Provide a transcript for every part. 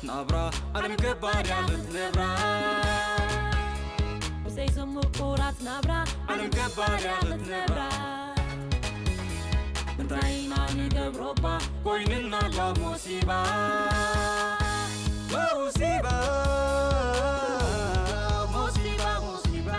ናብራ ዓለም ገባር እያ ክትነብራ። ብዘይ ዘምቁራት ናብራ ዓለም ገባር እያ ክትነብራ። እንታይ ኢና ንገብሮ እባ ኮይንና ኣሎ ሙሲባ። ሙሲባ፣ ሙሲባ፣ ሙሲባ።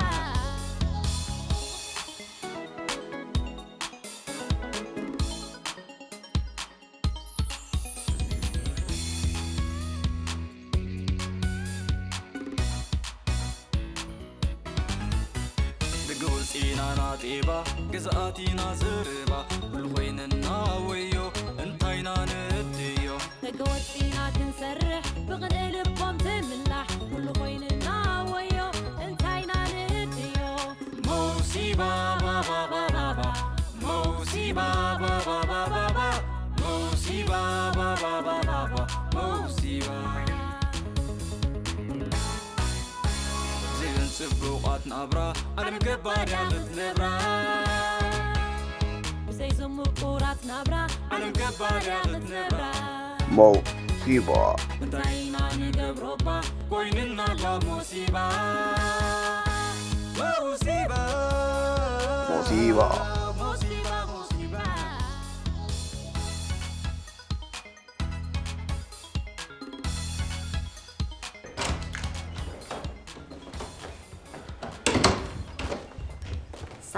ደገ ወፂና ናጤባ፣ ግዝኣቲና ዘረባ፣ ኩሉ ኮይንና ወዮ፣ እንታይና ንእድዮ። ደገ ወፂና ክንሰርሕ፣ ብቕንኢ ልቦም ትምላሕ፣ ኩሉ ኮይንና ወዮ፣ እንታይና ንእድዮ። ሙሲባ፣ ባባ፣ ባባ፣ ባባ፣ ሙሲባ፣ ባባ፣ ባባ፣ ባባ፣ ሙሲባ፣ ባባ፣ ባባ፣ ባባ፣ ሙሲባ። ብዘይዘን ጽቡቓት ናብራ ዓለም ገባር እያ ክትነብራ። ብዘይ ዘምቁራት ናብራ ዓለም ገባር እያ ክትነብራ። ሞሲባ። እንታይ ኢና ንገብሮ እባ ኮይንና ኣሎ ሞሲባ። ሞሲባ። ሞሲባ። ሞሲባ፣ ሞሲባ።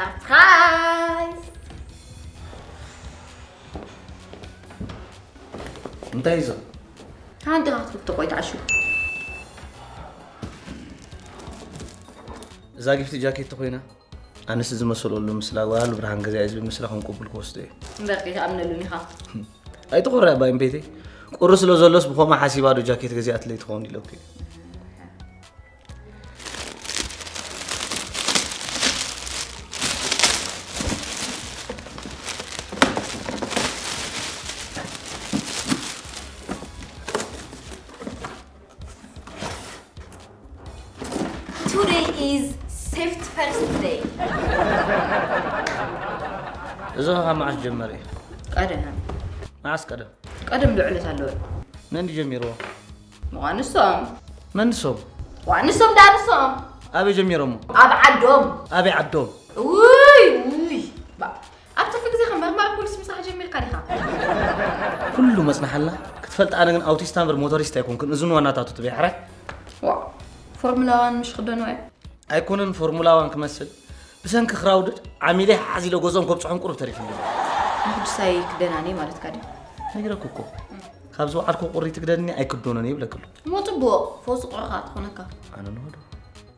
ሰርፕራይዝ! እንታይ እዩ እዞ? ሓንቲ ክትፍቶ ቆይ ተዓሽጉ። እዛ ጊፍቲ ጃኬት ተኾይና፣ ኣነስ ዝመሰለሉ ምስላ ጓል ብርሃን ገዚኣ እዩ ዝብል ምስላ ከም ቅቡል ክወስዶ እየ። እምበር ከይትኣምነሉን ኢኻ። ኣይትኾርያ እባ እምቤተይ። ቁሪ ስለ ዘሎስ ብኸምኡ ሓሲባ ዶ ጃኬት ገዚኣትለይ ትኸውን ኢለኩ እየ። Today is safety first day. እዚ ካብ መዓስ ጀመረ እዩ? ቀደም። መዓስ ቀደም? ቀደም ዶ ዕለት ኣለዎ? መን ድዩ ጀሚርዎ? ዋንሶም። መን ንሶም? ዋንሶም ዳ ንሶም። ኣበይ ጀሚሮሞ? ኣብ ዓዶም። ኣበይ ዓዶም? ውይ፣ ውይ። ባ-፣ ኣብ ትርፊ ግዜኻ መርማሪ ፖሊስ ምሳሕ ጀሚርካ ዲኻ? ኩሉ መጽናሓልና ክትፈልጥ፣ ኣነ ግን ኣውቲስታ እምበር ሞቶሪስት ኣይኮንኩን። እዝን ዋናታቱ ትበይ ሕራይ? ዋ፣ ፎርሙላ ዋን ምሽ ክደንዋ እየ። ኣይኮነን ፎርሙላ ዋን ክመስል፣ ብሰንኪ ክራውድድ ዓሚለይ ሓሓዝ ኢለ ገዝኦም ከብጽሖም ቁሩብ ተሪፉኒ። ንሕድሳይ ክደናኒ ማለትካ ድዩ? ነጊረኩ እኮ። ካብ ዝወዓልኩ ቁሪ ትግደንኒ ኣይክደኖን እየ ይብለክሉ። እሞ ጽቡቕ፣ ፈውሲ ቁሪ ከኣ ትኾነካ። ኣነ ንወዶ።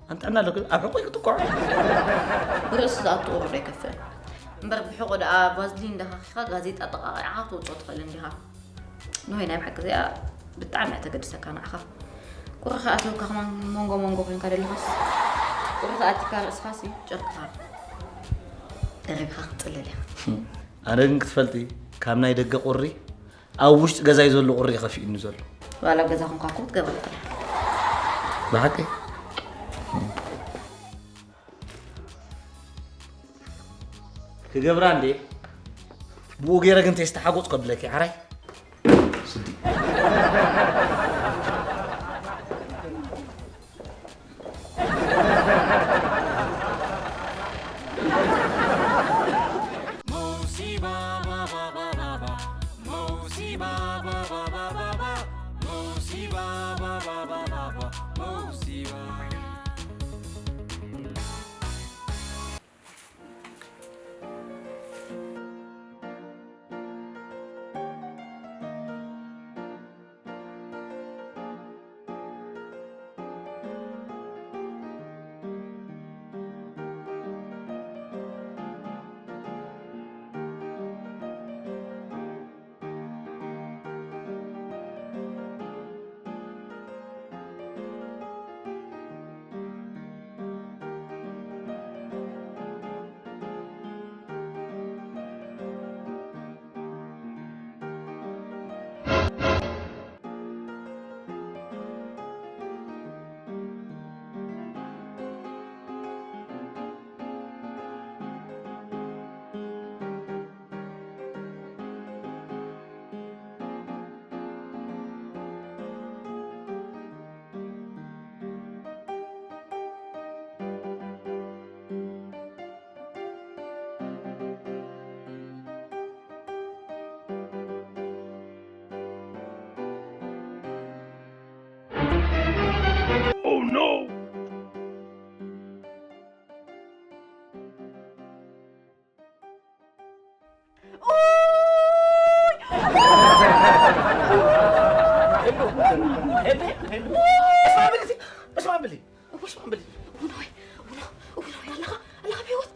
ኣንተ ጥዕና ኣለክ፣ ኣብ ሕቆይ ክትቆዕ። ብርእሲ ዝኣቱ ቁሪ ዶ ኣይከፍእን? እምበር ብሕቆ ደኣ ቫዝሊን እንዳኻኺኻ ጋዜጣ ጠቃቂዕኻ ክትወጾ ትኽእል እንዲኻ። ንሆይ ናይ ብሓቂ እዚኣ ብጣዕሚ እያ ተገድሰካ ንዓኻ። ቁሪ ከኣትወካ ከማን መንጎ መንጎ ኮይንካ ደለኻስ፣ ቁሪ ተኣቲካ ርእስኻሲ ጨርቅኻ ደሪብካ ክትጽለል ኢኻ። ኣነ ግን ክትፈልጢ፣ ካብ ናይ ደገ ቁሪ ኣብ ውሽጢ ገዛይ ዘሎ ቁሪ እዩ ከፊኡኒ ዘሎ። ዋላ ኣብ ገዛ ኮንካ እኮ ክትገብር ትኽእል። ብሓቂ? ክገብራ እንዴ? ብኡ ገይረ ግን ተስተሓጎጽ ከብለኪ፣ ሓራይ? ስዲ።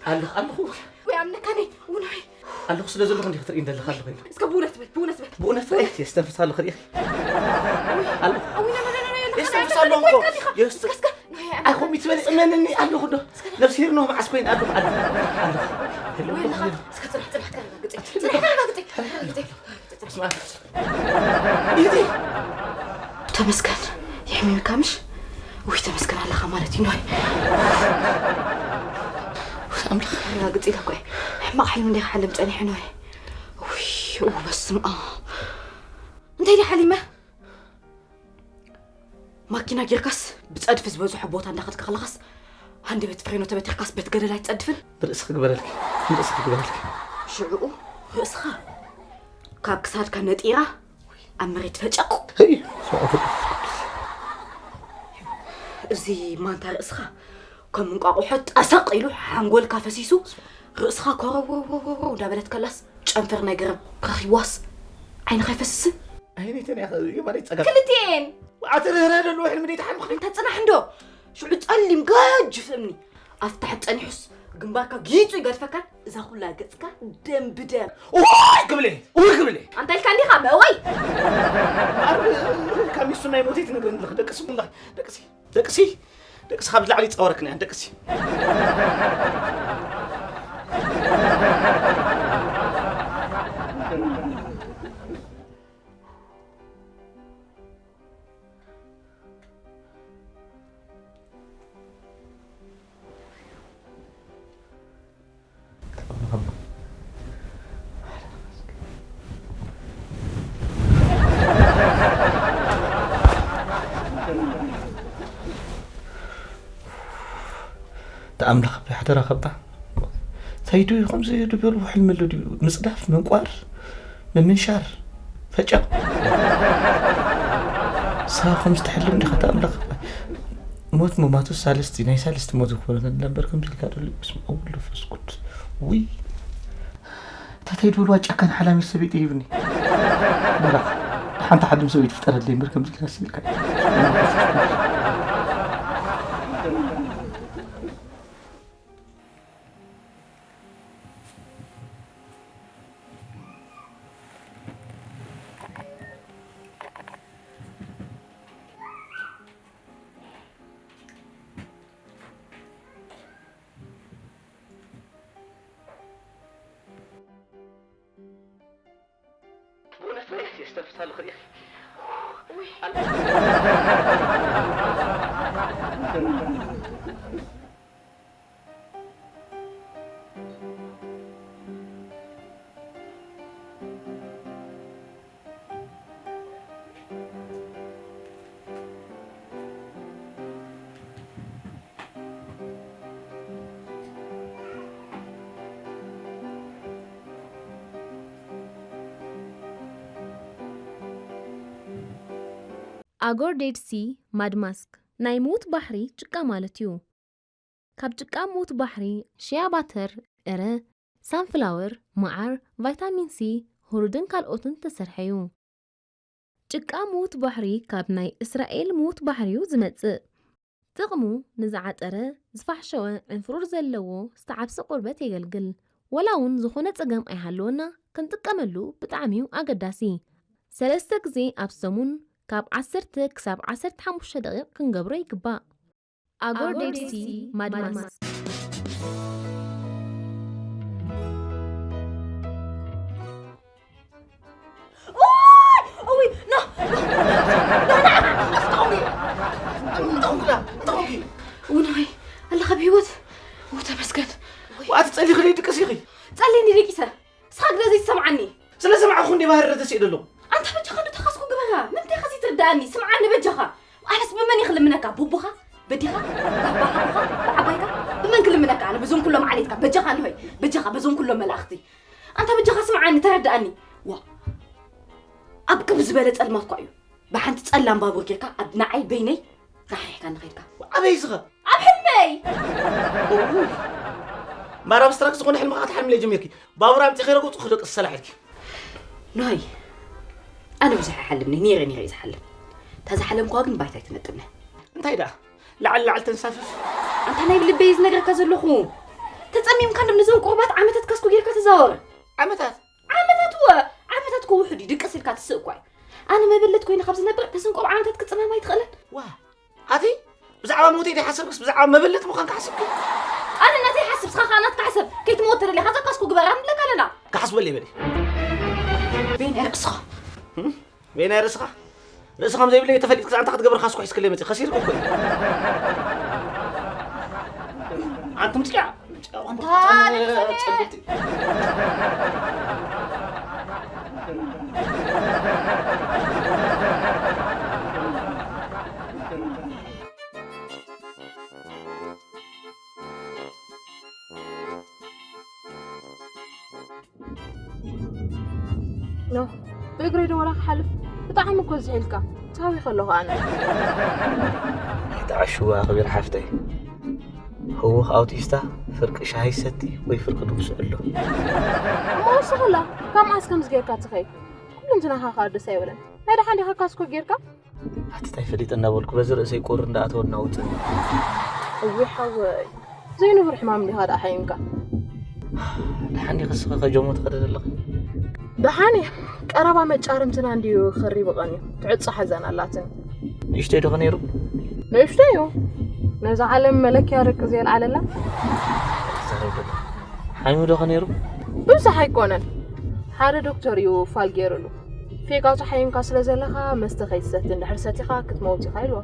ኣለኹ ኣለኹ። ወይ ኣምልካኒ። ውናይ ኣለኹ ስለ ዘለኹ እንዲኺ ትርእይ እንደለኻ ኣለኹ ኢለ። እስከ ብእውነት በል፣ ብእውነት በል። ብእውነት በል። የስተንፍስ ኣለኹ ርእየኺ። ኣለኹ። ኣዊና ነነነነ የስተንፍስ ኣለኹ እኮ። የስተ- ኣይ ከምኡ ትበል ጽመንኒ ኣለኹ ዶ? ነፍሲ ሂርኖ መዓስ ኮይን ኣለኹ ኣለኹ። ኣለኹ። ወይ ኣለኻ። እስከ ጽናሕ፣ ጽናሕ፣ ተረጋግጺ። ጽናሕ፣ ተረጋግጺ። ተረጋግጺ። እስማ። ኢቲ ተመስገን። የሕሚምካ ምሽ? ውይ ተመስገን ኣለኻ ማለት እዩ ኖይ። ኣምላኽ። ተረጋግጺ ኢለ እኮ እየ። ሕማቕ ሕልሚ እንዲኻ ሓልም ጸኒሐ ኖይ። ውይ እው በስመ ኣብ። እንታይ ድየ ሓሊመ? ማኪና ጌርካስ ብጸድፊ ዝበዝሖ ቦታ እንዳኸድካ ከለኻስ ሃንደበት ፍሬኖ ተበቲኽካስ በት ገደል ኣይትጸድፍን? ንርእስኺ ግበረልኪ። ንርእስኺ ግበረልኪ። ሽዕኡ ርእስኻ ካብ ክሳድካ ነጢራ ኣብ መሬት ፈጨቕ። ህይ፣ ስምዐ ፍቅር። እዚ ማንታ ርእስኻ ከም እንቋቑሖ ጠሰቕ ኢሉ ሓንጎልካ ፈሲሱ ርእስኻ ኮረውረውረው እንዳበለት ከላስ ጨንፈር ናይ ገረብ ረኺብዋስ ዓይንኻ ኣይፈስስን? ኣይነይተን እያ የማነይ ጸጋም። ክልቲኤን ኣቲ ርህራህ ዘለዎ ሕልሚ ደይ ተሓልምኺ። ኣንታ ጽናሕ እንዶ ሽዑ ጸሊም ገጅፍ እምኒ ኣብ ታሕቲ ጸኒሑስ ግንባርካ ጊጹ ይገድፈካን እዛ ኩላ ገጽካ ደም ብደም ኦይ ክብለ ኦይ ክብለ። ኣንታ ኢልካ እንዲኻ መእወይ ኣር ካብ ሚስቱ ናይ ሞተይ ትነግረኒ ኣለኺ። ደቅሲ ደቅሲ ደቅሲ ካብ ላዕሊ ይጻወረክን እያ ደቅሲ። ተኣምላኽ ብሕደራ ከባ ሰይዱ ከምዚ ድበሉ ሕልሚ ኣሎ ድዩ ምጽዳፍ ምንቋር ምምንሻር ፈጨቕ ንስኻ ከምዚ ትሕልም ዲኻ ተኣምላኽ ሞት ሞ ማቴዎስ ሳልስቲ ናይ ሳልስቲ ሞት ዝኾነ ነበር ከምዚ ኢልካ ደሉ በስመ ኣብ ወወልድ ወመንፈስ ቅዱስ ውይ ታተይ ድበልዋ ጨካን ሓላሚት ሰበይቲ ሂብኒ በላ ሓንቲ ሓድም ሰበይቲ ፍጠረለይ እምበር ከምዚ ኢልካ ስልካ ብእውነት መሬት የስተንፍስ ኣለኹ ሪኢኺ። ኣጎር ዴድ ሲ ማድ ማስክ ናይ ምዉት ባሕሪ ጭቃ ማለት እዩ። ካብ ጭቃ ምዉት ባሕሪ ሽያ ባተር፣ ዕረ፣ ሳንፍላወር፣ መዓር፣ ቫይታሚን ሲ፣ ሁሩድን ካልኦትን ዝተሰርሐ እዩ። ጭቃ ምዉት ባሕሪ ካብ ናይ እስራኤል ምዉት ባሕሪ እዩ ዝመጽእ። ጥቕሙ ንዝዓጠረ፣ ዝፋሕሸወ፣ ዕንፍሩር ዘለዎ ዝተዓብሰ ቆርበት የገልግል። ወላ እውን ዝኾነ ጸገም ኣይሃለወና ክንጥቀመሉ ብጣዕሚ እዩ ኣገዳሲ። ሰለስተ ግዜ ኣብ ሰሙን ካብ ዓሰርተ ክሳብ ዓሰርተ ሓሙሽተ ደቂቕ ክንገብሮ ይግባእ። ኣጎር ዴድ ሲ ማድማስ። ውናይ ኣለኻ ብህይወት ተመስገን። ኣቲ ጸሊኺ ደይ ድቅስ ኢኺ። ጸሊኒ ደቂሰ ንስኻ ግዳ ዘይትሰምዓኒ። ስለ ሰማዕኹ እንዴ ባህሪ ረተሲእ ደሎ። ኣንታ በጃኻ ዶ ተኻስኩ ግበራ። ንምንታይ ኸዚ ትርዳኣኒ? ስምዓኒ በጃኻ። ኣነስ ብመን እየ ክልምነካ? ቡቡኻ? በዲኻ? ባባ ሓውኻ? ብዓባይካ? ብመን ክልምነካ? ኣነ በዞም ኩሎም ዓሌትካ በጃኻ እንሆይ። በጃኻ በዞም ኩሎም መላእኽቲ። ኣንታ በጃኻ ስምዓኒ ተረዳኣኒ። ዋ ኣብ ክብ ዝበለ ጸልማት እኳ እዩ። ብሓንቲ ጸላም ባቡር ጌርካ ኣብ ንዓይ በይነይ ራሕሪሕካኒ ኸድካ። ኣበይ ኢኺ? ኣብ ሕልመይ! ማር ኣብስትራክት ዝኾነ ሕልሚ ከዓ ትሓልምለይ ጀሚርኪ። ባቡር ኣምፂ ከይረገፁ ክደቅስ ሰላሕ ኢልኪ። ኖይ፣ ኣነ ብዙሕ ኣይሓልምኒ፣ ነይረ ነይረ እየ ዝሓልም። እታ ዝሓለምኳ ግን ባይታ ኣይትመጥነ። እንታይ ደኣ? ላዕሊ ላዕሊ ተንሳፍፍ። ኣንታ ናይ ብልበይ እየ ዝነግረካ ዘለኹ። ተጸሚምካ እንዶ ነዞም ቁሩባት ዓመታት ካስኮ ጌርካ ትዛወር? ዓመታት? ዓመታት እወ! ዓመታት እኮ ውሑድ እዩ፣ ድቅስ ኢልካ ትስእ እኳ እዩ። ኣነ መበለት ኮይነ ካብ ዝነብር ነዘን ቆልዓ ዓመታት ክጽመም ኣይትኽእልን? ዋ! ኣቲ ብዛዕባ ሞተይ ዘይሓሰብክስ ብዛዕባ መበለት ምዃንካ ሓሰብኪ? ኣነ ናተይ ሓስብ፣ ስኻ ከኣ ናትካ ሕሰብ። ከይትመውት ተደሊኻ እዛ ካስኮ ግበራ ንብለካ ኣለና። ክሓስበሉ እየ በሊ። በይናይ ርእስኻ። በይናይ ርእስኻ? ርእሲ ከም ዘይብለይ ተፈሊጥክስ ኣንታ ክትገብር ካስኮ ሒዝክለይ መጺእ ከሲርኩ እኮ እዩ። ኣንቱም ጭቃ፣ ጭቃ፣ ኣንታ ጸልቲ። ኖ፣ ብእግረይ ዶ ወላ ክሓልፍ? ብጣዕሚ እኮ ዝሒልካ። ታዊ ከለኹ ኣነ። ኣይትዓሽዋ ክቢር ሓፍተይ። ህውኽ ኣውቲስታ ፍርቂ ሻሂ ሰቲ ወይ ፍርቂ ድግሱ ዕሎ። እሞ ወስኸላ፣ ካብ መዓስ ከምዚ ጌርካ ትኸይድ? ኩሉ እንትናኻ ከኣ ደስ ኣይበለን። ናይ ደሓን ዲኻ ካስኮ ጌርካ? ኣቲ ታይ ፈሊጠ እናበልኩ በዚ ርእሰይ ቁሪ እንዳኣተወ እናውፅእ። እዊ ሓወይ፣ ዘይንቡር ሕማም ዲኻ ደኣ ሓይምካ? ደሓን ዲኺ እስኺ ከጀሞ ትኸደ ዘለኺ? ደሓን እየ። ቀረባ መጫርምትና እንድዩ ክሪብቐን እዩ። ትዕጾ ሓዘን ኣላትኒ። ንእሽተይ ዶ ነይሩ? ንእሽተይ እዩ። ነዛ ዓለም መለኪያ ርቂ ዘየልዓለላ። ትዛረብ ዘሎ። ሓሚሙ ዶ ነይሩ? ብዙሕ ኣይኮነን። ሓደ ዶክተር እዩ ፋል ገይሩሉ። ፌጋቱ ሓይምካ ስለ ዘለኻ መስተ ከይትሰቲ እንድሕር ሰቲኻ ክትመውት ኢኻ ኢልዎ።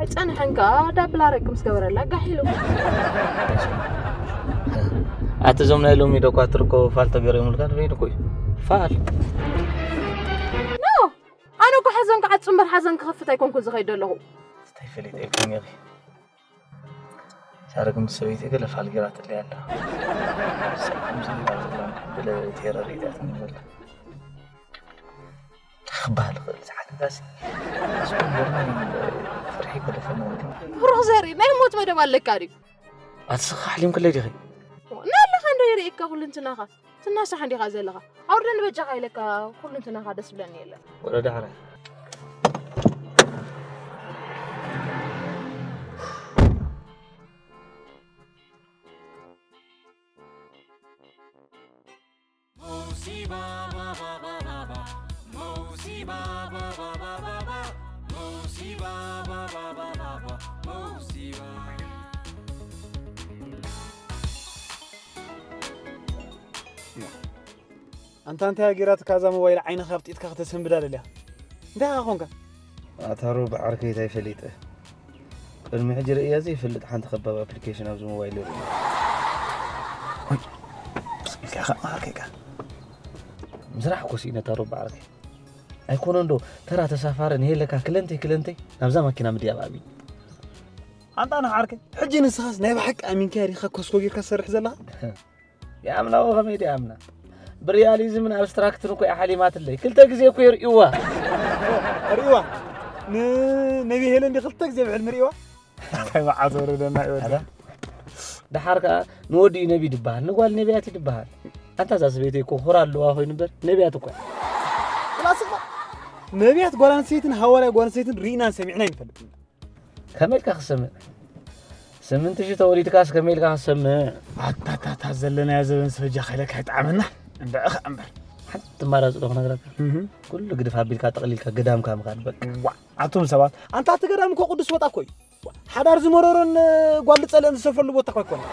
ኣይጸንሐን ከኣ ዳብል ኣረቂ ምስ ገበረላ ጋሕ ኢሉ። ኣቲ እዞም ናይ ሎሚ ዶኳትር እኮ ፋል ተገሪሙልካ ንበይኑ እኮ እዩ። ፋል። ኖ! ኣነ እኮ ሓዘን ክዓጹ እምበር ሓዘን ክኸፍት ኣይኮንኩን ዝኸይድ ዘለኹ። እንታይ ፈሊጠ ኢልኩም ኢኺ? ሳረ ግን ሰበይቲ ገለ ፋል ገይራትለይ ኣላ። ሰላም ዝብል ዘላ ብለ ቴረር ኢላትኒ ዘላ። ክበሃል ይኽእል እዚ ሓደጋሲ። ኣስኮ ገርመን ፍርሒ ገደፈና ማለት እዩ። ብሩኽ ዘርኢ ናይ ሞት መደብ ኣለካ ድዩ? ኣቲ ስኻ ሓሊምክለይ ዲኺ? ናለኻ እንዶ ይርእየካ ኩሉ እንትናኻ። ትናሳሕ እንዲኻ ዘለኻ። ኣውርደኒ በጃኻ ኢለካ ኩሉ እንትናኻ ደስ ብለኒ የለን። ወረ ዳሕረ። ኣንታ እንታይ ኣገይራትካ እዛ ሞባይል ዓይንኻ ኣፍጢጥካ ከተሰንብዳ ደልያ? እንታይ ኢኻ ኾንካ? ኣታ ሮቢ ዓርከይ እንታይ ፈሊጠ? ቅድሚ ሕጂ ርእያ ዘይፈልጥ ሓንቲ ከባብ ኣፕሊኬሽን ኣብዚ ሞባይል ይርኢ። ወይ፣ ኢልካ ኢኻ ዓርከይ ኢኻ። ምስራሕ እኮ ስኢነ ኣታ ሮቢ ዓርከይ። ኣይኮነን ዶ ተራ ተሳፋሪ ንሄለካ ክለንተይ ክለንተይ ናብዛ ማኪና ምድያብ ኣብዩ። ኣንታ ንዓ ዓርከይ፣ ሕጂ ንስኻስ ናይ ብሓቂ ኣሚንካያ ዲኻ ኮስኮ ጌርካ ትሰርሕ ዘለኻ? ይኣምናዎ ከመይ ድኣ ይኣምና? ብሪያሊዝምን ኣብስትራክትን እኮ እያ ሓሊማትለይ። ክልተ ግዜ እኮ የርእይዋ። ርእይዋ? ንነቢ ሄለን ድዩ ክልተ ግዜ ብሕልሚ ርእይዋ? እንታይ መዓት ወረደና እዩ ወዲ። ኣታ? ደሓር ከኣ ንወዲ እዩ ነቢ ድበሃል፣ ንጓል ነቢያት እዩ ድበሃል። ኣንታ እዛ ሰበይቲ እኮ ኹራ ኣለዋ ኮይኑ እምበር ነቢያት እኮ እያ። ክላስ እኮ ነቢያት ጓል ኣንስተይትን ሃዋርያ ጓል ኣንስተይትን ርኢናን ሰሚዕና ይንፈልጥ። ከመይ ኢልካ ክሰምዕ? ስምንት ሺህ ተወሊድካስ ከመይ ኢልካ ክሰምዕ? ኣታታታ ዘለናዮ ዘበን ስበጃ ከይለካ ኣይጠዓመና። እንድዒ ኸኣ እምበር። ሓንቲ ኣማራጺ ዶ ክነግረካ? እህ። ኩሉ ግድፍ ኣቢልካ ጠቕሊልካ ገዳምካ ምኻድ በቃ። ዋእ፣ ኣቱም ሰባት፣ ኣንታ እቲ ገዳም እኮ ቅዱስ ቦታ እኮ እዩ። ሓዳር ዝመረሮን ጓል ዝጸልአን ዝሰፍረሉ ቦታ እኮ ኣይኮነን።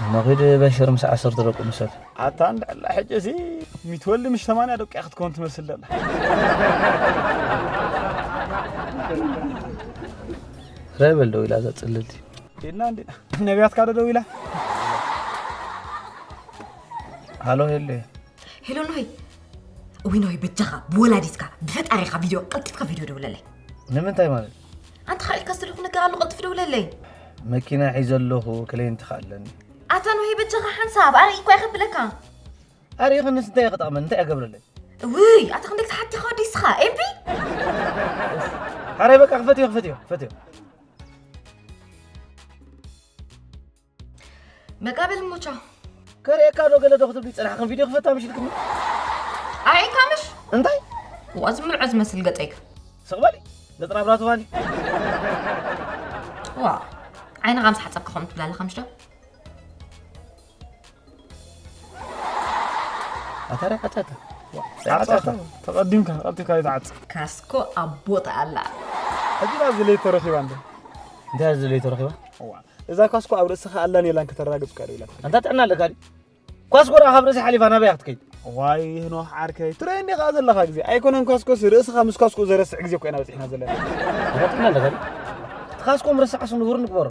እሞ ኺድ በሽር ምስ ዓሰርተ ደቁ ምሰል። ኣታ እንድዕላ ሕጂሲ ሚትወልዲ ምሽ ሰማንያ ደቂኣ ክትከውን ትመስል ዘላ። ራይ በል ደው ኢላ እዛ ጽልልቲ። ዲና እንዲ ነቢያትካ ዶ ደው ኢላ? ሃሎ ሄሎ። ሄሎ ኖይ። እዊ ኖይ በጃኻ ብወላዲትካ ብፈጣሪኻ ቪድዮ ቀልጢፍካ ቪድዮ ደውለለይ። ንምንታይ ማለት? ኣንታ ኻኢልካ ዝደለኹ ነገር ኣሎ ቀልጥፍ ደውለለይ። መኪና ሒዘ ኣለኹ ክለይንቲ ኻለኒ። ኣታ ኖሄ በጃኻ ሓንሳብ ኣርእይ እኳ እየ ከብለካ። ኣርእይኽንስ እንታይ እየ ክጠቕመኒ? እንታይ እየ ክገብረለይ? እውይ ኣታ ክንደይ ክትሓቲኻ ወዲ እስኻ ኤምቢ። ሓራይ በቃ ክፈትዮ ክፈትዮ ክፈትዮ። በቃ በል እሞ ቻው። ከርእየካ ዶ ገለ ዶ ክትብሊ ጸናሕክን ቪድዮ ክፈታ ምሽ ኢልክኒ? ኣርእይካ ምሽ? እንታይ? ዋ ዝምልዖ ዝመስል ገጸይካ። ስቕ በሊ። ገጽ ናብራ ትባኒ። ዋ ዓይንኻ ምስ ሓጸብካ ከምኡ ትብል ኣለኻ ምሽ ዶ? ታዲያ ዓጻታ። ዓጻታ። ተቐዲምካ፣ ቀልጢፍካ ኣይትዓጽ። ካስኮ ኣብ ቦታ ኣላ። ሕጂ ዳ ዝለይ ተረኺባ እንደ። እንታይ ዝለይ ተረኺባ? እዋ። እዛ ካስኮ ኣብ ርእስኻ ኣላን የላን ከተረጋግጽ እኳ ደው ኢላትካ። ኣንታ ጥዕና ኣለካ ድዩ? ኳስኮ ደኣ ካብ ርእሲ ሓሊፋ ናበይ እያ ክትከይድ? ዋይ ሄኖክ ዓርከይ፣ ትረኣየኒ ኸኣ ዘለኻ ግዜ። ኣይኮነን ኳስኮስ፣ ርእስኻ ምስ ኳስኮ ዘረስዕ ግዜ እኮ ኢና በጺሕና ዘለና። ኣንታ ጥዕና ኣለካ ድዩ? እቲ ካስኮ ምርሳዕስ ንቡር ንግበሮ።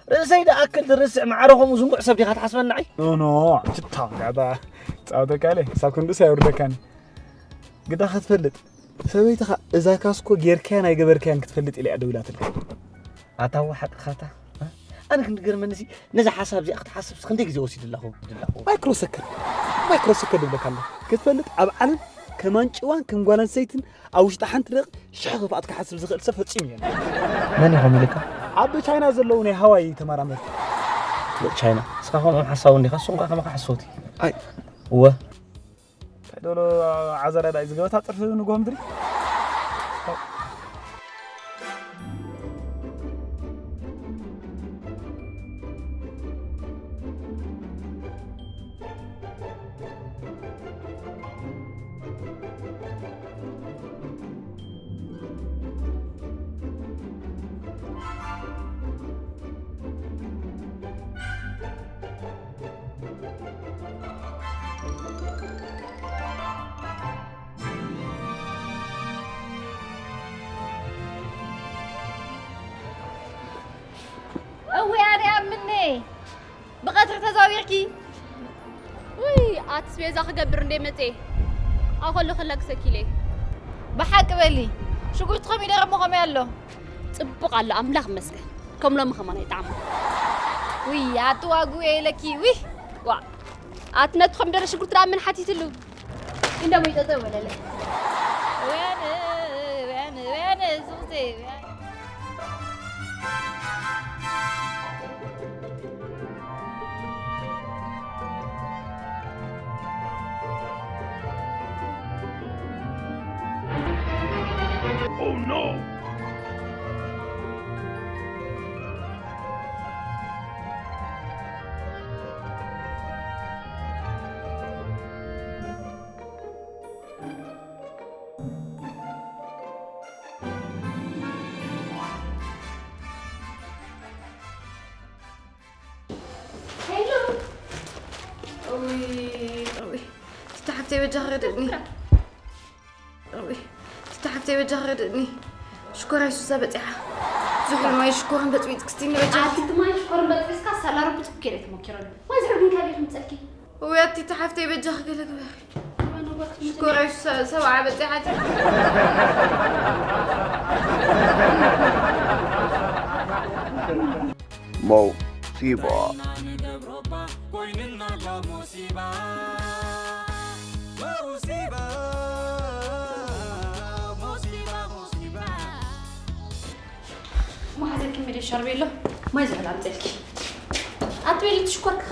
ርእሰይ ደኣ ኣክል ዝርስዕ ማዕረ ከምኡ ዝንጉዕ ሰብ ዲኻ ትሓስበኒ ንዓይ? ኖ፣ ኖ፣ ትታው፣ ጋባ፣ ጻወተካ ኢለ፣ ሳብ ክንድኡስ ኣየውርደካን። ግዳ ክትፈልጥ፣ ሰበይትኻ እዛ ካስኮ ጌርካያን ኣይገበርካያን ክትፈልጥ ኢለ እያ ደዊላትልካ። ኣታ እወ ሓቅኻ እታ፣ እ? ኣነ ክንዲ ገርመኒሲ፣ ነዛ ሓሳብ እዚኣ ክትሓስብስ ክንደይ ግዜ ወሲድላ ኸው-፣ ድላ ኸው-? ማይክሮ ሰከንድ፣ ማይክሮ ሰከንድ እብለካ ኣለኹ። ክትፈልጥ፣ ኣብ ዓለም ከም ኣንጭዋን ከም ጓል ኣንስተይትን ኣብ ውሽጢ ሓንቲ ደቂቕ ሽሕ ክፍኣት ክሓስብ ዝኽእል ሰብ ፈጺሙ የለን። መን ኢኹም ኢልካ? ኣብ ቻይና ዘለዉ ናይ ሃዋይ ተመራመርቲ። ቻይና? ንስኻ ከምኦም ሓሳዊ እንዲኻ፣ እሶም ከኣ ከማኻ ሓሰውቲ። ኣይ። እወ። እንታይ ደሎ ዓዘራ ዳይ ዝገበታ ጥርፊ ንጎ ምድሪ? እውይ ኣነ ኣምኔ ብቐትሪ ተዛዊርኪ። ውይ ኣስቤዛ ክገብር እንደ መጼ ኣኸሉ ክለግሰኪ ኢለ። ብሓቂ በሊ ሽጉርቲ ኮሚደረ እሞ ከመይ ኣሎ? ጽቡቕ ኣሎ ኣምላኽ ይመስገን። ከም ሎሚ ከማን ኣይጠዓመ። ውይ ኣቲ ዋግኡ የለኪ ውይ። ዋ ኣቲ ነቲ ኮሚደረ ሽጉርቲ ደኣ መን ሓቲትሉ? እንዳ ሞይ ጠጠው በለለ። ወያነ፣ ወያነ፣ ወያነ፣ ዙዜ፣ ወያነ። Oh no! ሄሎ። እውይ፣ እውይ። ትታ ሓፍተይ በጃኺ ርድእኒ። እውይ፣ ትታ ሓፍተይ በጃኺ ርድእኒ። ሽኮራይ ሱሳ በጺሓ። ዝሑል ማይ ሽኮርን በጽቢጽ ክስቲኒ በጃኺ። ኣቲ እቲ ማይ ሽኮርን በጽቢጽካ ሳላ ረቢ ጽቡቅ ገይረ ተመኪረሉ። ማይ ዝሑል ግን ካበይ ክምጸልኪ? እውይ፣ ኣቲ ትታ ሓፍተይ በጃኺ ገለ ግበሪ። ሽኮራይ ሱሳ ሰብዓ በጺሓ። ሞሲባ። መሓዘኪ ሚደ ሻርቤሎ ማይ ዝሕል ኣምፀልኪ። ኣትቤሊ ትሽኮርክኸ።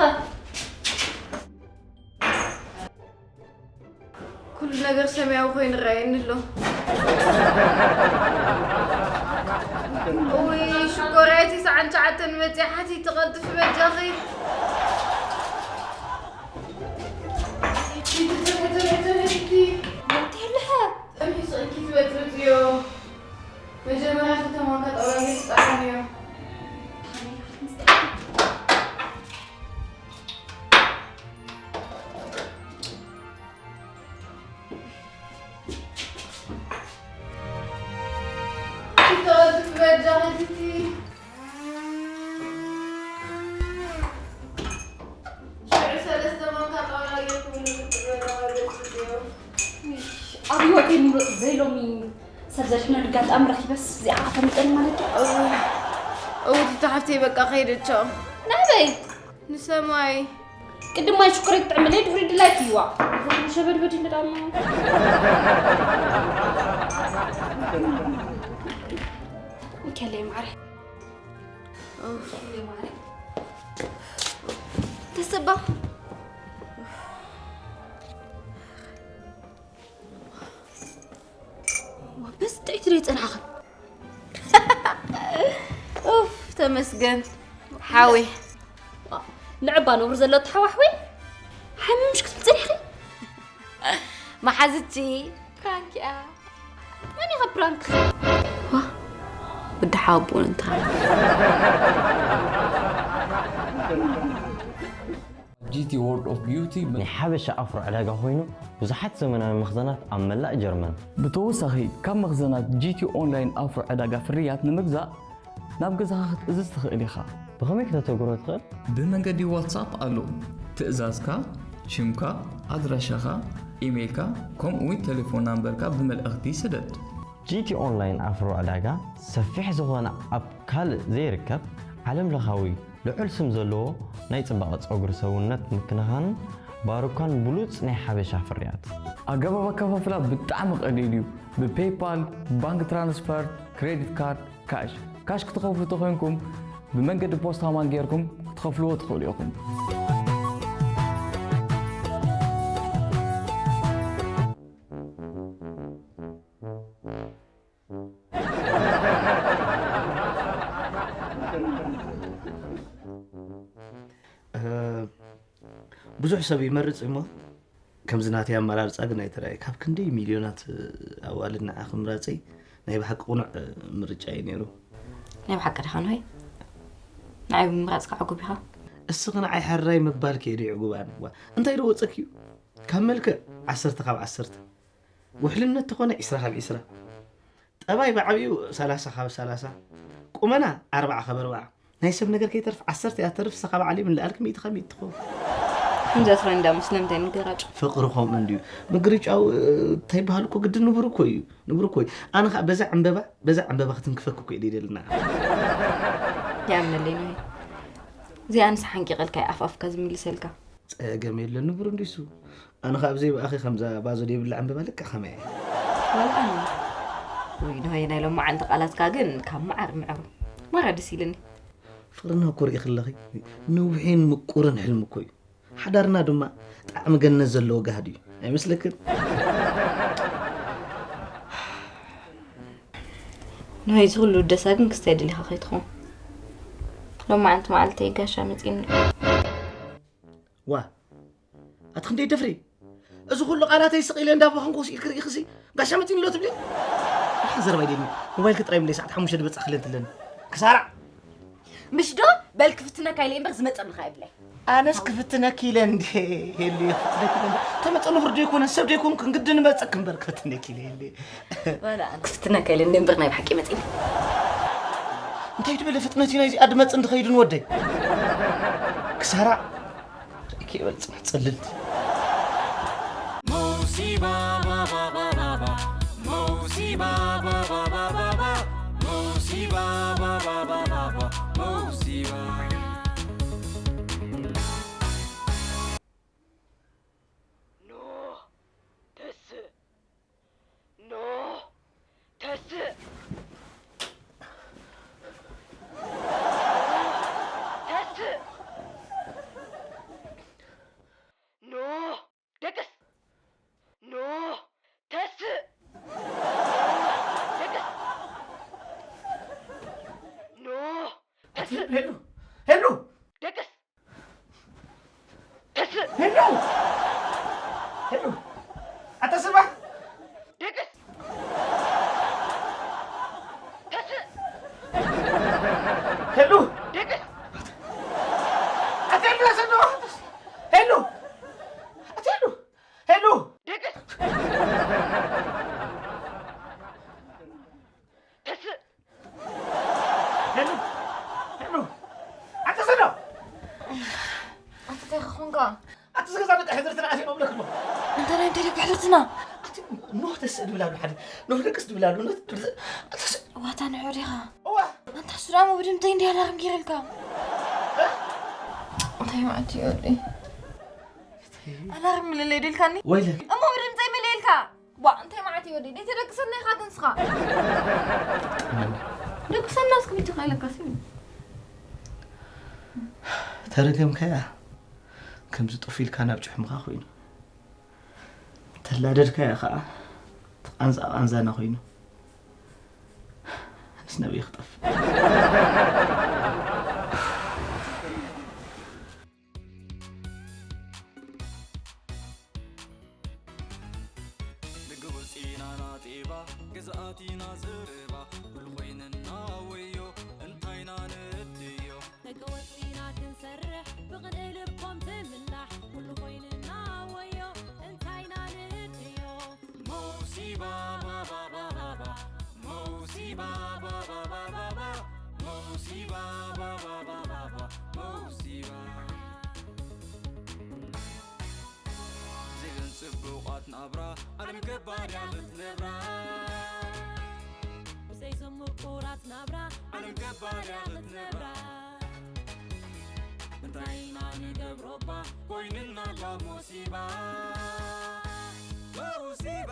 ኩሉ ነገር ሰማያዊ ኮይኑ ይረኣየኒ ኣሎ። እውይ፣ ሽኮርያ ትስዓን ትሽዓተን መጺኣ ሓቲ ትቐልጥፊ በጃኺ። እቲ ትብሕቲ ትብሕቲ ትብሕቲ። ወዲ የለኸ። ጸኒሑ ስቕልኪ ትበጥብጥዮ። መጀመርያ ክልተ ማንካ ጣውላ ጌርኪ ጣዕምዮ። ሽቶ ክትበጃ ኸቲቲ። ሽዑ ሰለስተ ማንካ ጣውላ ጌርኩም ንክትበልዑ። ኣብ ህይወተይ ምሉእ ዘይሎሚ ሰብ ዘድሕነሉ ኣጋጣሚ ረኺበስ እዚኣ ኣፈሚጠኒ ማለት ድዩ? እውይ፣ እውይ፣ ትታ ሓፍተይ በቃ ከይደቻ። ናበይ? ንሰማይ። ቅድም ማይ ሽኮር ክትጥዕምለይ ድሕሪ ድላይኪ ይዋ። ሸበድበድ ኢለ ዳማ። ከለይ ማዕረ። ኡፍ፣ ከለይ ማዕረ። ተሰባ። በስ ጥዒት ዶ ይጸናሕኽን? ኡፍ፣ ተመስገን ሓወይ። ንዕባ ነብሩ ዘሎ ተሓዋሕወይ ሓምሽ ክትብል ጸኒሕኺ? መሓዝቲ ፕራንክ እያ። መን ኢኻ ፕራንክ? ዋ፣ ወዲ ሓቡን እንታ። ጂቲ ወርልድ ኦፍ ቢዩቲ ናይ ሓበሻ ኣፍሮ ዕዳጋ ኮይኑ ብዙሓት ዘመናዊ መኽዘናት ኣብ መላእ ጀርመን። ብተወሳኺ ካብ መኽዘናት ጂቲ ኦንላይን ኣፍሮ ዕዳጋ ፍርያት ንምግዛእ ናብ ገዛኻ ክትእዝዝ ትኽእል ኢኻ። ብኸመይ ክተተግብሮ ትኽእል? ብመንገዲ ዋትሳፕ ኣሎ። ትእዛዝካ፣ ሽምካ፣ ኣድራሻኻ፣ ኢሜይልካ ከምኡውን ቴሌፎን ናምበርካ ብመልእኽቲ ስደድ። ጂቲ ኦንላይን ኣፍሮ ዕዳጋ ሰፊሕ ዝኾነ ኣብ ካልእ ዘይርከብ ዓለም ለኻዊ ልዑል ስም ዘለዎ ናይ ጽባቐ ጸጉሪ ሰውነት ምክንኻንን ባሩካን ብሉጽ ናይ ሓበሻ ፍርያት። ኣገባብ ኣከፋፍላ ብጣዕሚ ቀሊል እዩ። ብፔይፓል፣ ባንክ ትራንስፈር፣ ክሬዲት ካርድ፣ ካሽ። ካሽ ክትኸፍሉ ተኾይንኩም ብመንገዲ ፖስታ ማን ጌርኩም ክትኸፍልዎ ትኽእሉ ኢኹም። ብዙሕ ሰብ ይመርጽ እሞ ከምዚ ናተይ ኣመራርጻ ግን ኣይተራእየ። ካብ ክንደይ ሚልዮናት ኣዋልድ ንዓ ክምራጸይ ናይ ብሓቂ ቅኑዕ ምርጫ እዩ ነይሩ። ናይ ብሓቂ ዲኻ ንሆይ? ንዓይ ብምምራጽካ ዕጉብ ኢኻ። እስኺ ንዓይ ሕራይ ምባል ከየደ ይዕጉብ ኣነ። ዋ፣ እንታይ ዶ ወጸኪ እዩ? ካብ መልክዕ ዓሰርተ ካብ ዓሰርተ፣ ውሕልነት ተኾነ ዒስራ ካብ ዒስራ፣ ጠባይ ብዓቢኡ ሰላሳ ካብ ሰላሳ፣ ቁመና ኣርባዓ ካብ ኣርባዓ፣ ናይ ሰብ ነገር ከይተርፍ ዓሰርተ እያ ተርፍ፣ ንሳ ካብ ዓሊም ንላዕሊ ሚእቲ ካብ ሚእቲ ትኸውን። ከምዚኣ ትራይ እንዳ ሙስሊም እንታይ ምግርጫው? ፍቕሪ ከምኡ እንድዩ። ምግርጫው እንታይ ይበሃል እኮ ግድን ንቡር እኮ እዩ። ንቡር እኮ እዩ። ኣነ ኸዓ በዛ ዕምበባ በዛ ዕምበባ ክትንክፈኪ እኮ እየ ደይደሊ ንዓ። ይኣምነለይ ኖሄ። እዚኣ ኣነስ ሓንቂቐልካ እየ ኣፍ ኣፍካ ዝምልሰልካ። ጸገም የለን ንቡር እንድዩ እሱ። ኣነ ኸዓ ብዘይ ብኣኺ ከምዛ ባዞ ደይብላ ዕምበባ ልክዕ ኸማይ እየ። ዋላ ኣነ። ውይ ኖሄ ናይ ሎማዓንቲ ቃላትካ ግን ካብ መዓር ምዕሩ። ማራ ደስ ኢልኒ። ፍቕርና እኮ ርኢኺ ኣለኺ ንውሒን ምቁርን ሕልሚ እኮ እዩ። ሓዳርና ድማ ጣዕሚ ገነት ዘለዎ ጋህዲ እዩ። ኣይመስለክን? ንሆይ እዚ ኩሉ ውደሳ ግን ክስታይ ደሊኻ ከይትኸውን። ሎማዓንቲ መዓልተይ ጋሻ መፂኒ። ዋ ኣቲ ክንደይ ደፍሪ እዚ ኩሉ ቃላተይ ስቕ ኢለ እንዳበኸንኩ ስኢልኪ ርኢኽሲ ጋሻ መፂኒ ኣሎ ትብሊ? ሓዘር ባይደኒ ሞባይልኪ ጥራይ ምለይ ሰዓት ሓሙሽተ ድበፃ ክለን ትለኒ ክሳራ ምሽ ዶ በል ክፍትነካ ኢለ እምበር ዝመፀ ምልካ የብለይ። ኣነስ ክፍትነኪ ኢለ እንዴ ሄሉ ክፍትነኪ ኢለ እንዴ ተመፀ ንብር ዶ ይኮነ ሰብ ዶ ይኮንኩ ግዲ ንመፀክ እምበር ክፍትነኪ ኢለ እንዴ ክፍትነካ ኢለ እንዴ እምበር ናይ ብሓቂ መፂኒ። እንታይ ትበለ ፍጥነት እዩ ናይዚ ኣድመፅ እንድኸይዱ ንወደይ ክሳራ ርእኪ ይበል ፅናት ፅልልቲ ኖህ ተስእ ኖህ ተስእ ኖህ ተስእ ኖህ ደቅስ ኖህ ተስእ ኖህ ደቅስ ኖህ ተስእ ሄሉ ሄሉ ደቅስ ተስእ ሄሎ ሄሎ ኣታ ስማዕ ደቅስ ተስእ ሄሎ ደቅስ ኣታ ሄሎ ሰዶ ሄሎ ኣታ ሄሎ ሄሎ ደቅስ ተስእ ሄሉ ሄሉ ኣንተ ሰዶ ኣንተ እንታይ ክኾንካ ኣቲ ዝገዛ ደቂ ሕድርትና ኣቲ መብለክ ነው እንታይ ናይ እንታይ ደቂ ሕድርትና ኣቲ ኖህ ተስእ ድብላሉ ሓደ ኖህ ደቅስ ድብላሉ ዋታ ንዑ ዲኻ እዋ ኣንታ ሱዳሞ ብድምተይ እንዲ ኣላርም ገይረልካ እንታይ ማለት እዩ ወዲ ኣላርም ምልለይ ደልካኒ ወይለ እሞ ብድምተይ ምልልካ ዋ እንታይ መዓት እዩ ወደይ ደይተደቅሰና ኢኻ ግን ስኻ ደቅሰና እስኪ ብትኻ ኢለካ ሲ ተረገምካያ ከምዚ ጡፍ ኢልካ ናብ ጭሕምኻ ኮይኑ ተላደድካያ ከዓ ቃንዛ ቃንዛና ኮይኑ ኣነስ ናበይ ክጠፍእ ኢና ናጤባ ግዝኣት ኢና ዘረባ ኩሉ ኮይንና ወዮ እንታይ ኢና ንእድዮ። ደቂ ወፂና ክንሰርሕ ብቕንኢ ልቦም ትምናሕ ኩሉ ኮይንና ወዮ እንታይ ኢና ንእድዮ። መውሲባ ባባባባባ መውሲባ ባባባባባ መውሲባ ባባባባባ መውሲባ። ዘይብን ጽቡቓት ናብራ ዓለም ገባር እያ ክትነብራ። ብዘይ ዝምቁራት ናብራ ዓለም ገባር እያ ክትነብራ። እንታይ ኢና ንገብሮ እባ ኮይንና እባ ሞሲባ። ሞሲባ